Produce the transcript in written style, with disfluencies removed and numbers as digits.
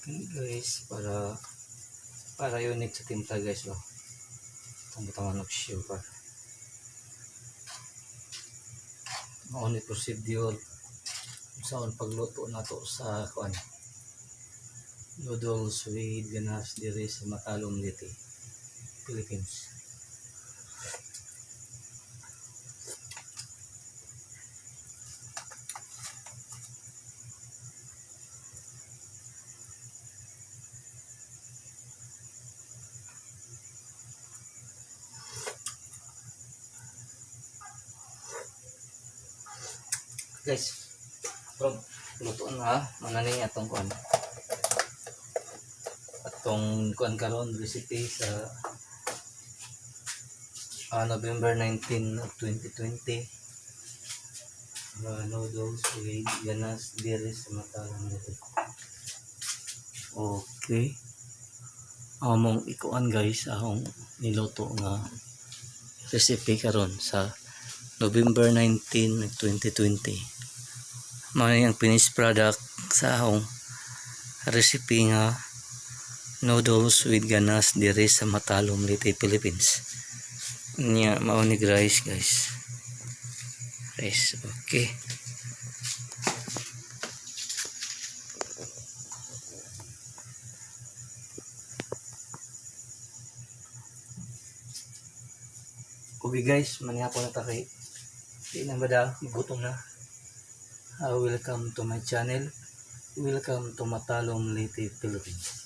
Guys, para unique sa timpla, guys, ba. Itong butangan og sugar. Mao ni procedure sa pagluto nato sa kuan, noodles with ganas diri sa Matalom, Leyte, Philippines. Guys, bro, luto na mana ni atong kuan. Atong kuan karon, recipe sa November 19 of 2020, noodles with ganas diri sa Matalom, Leyte. Okay. Among ikuan, guys, akong niluto nga recipe karon sa November 19, 2020. Mao ni ang finished product sa akong recipe nga noodles with ganas diri sa Matalom, Leyte, Philippines. Nya mao ni rice, guys. Rice, okay. Okay guys, manihapon na ta kay di na ba da, gutom na. Welcome to my channel. Welcome to Matalom, Leyte, Philippines.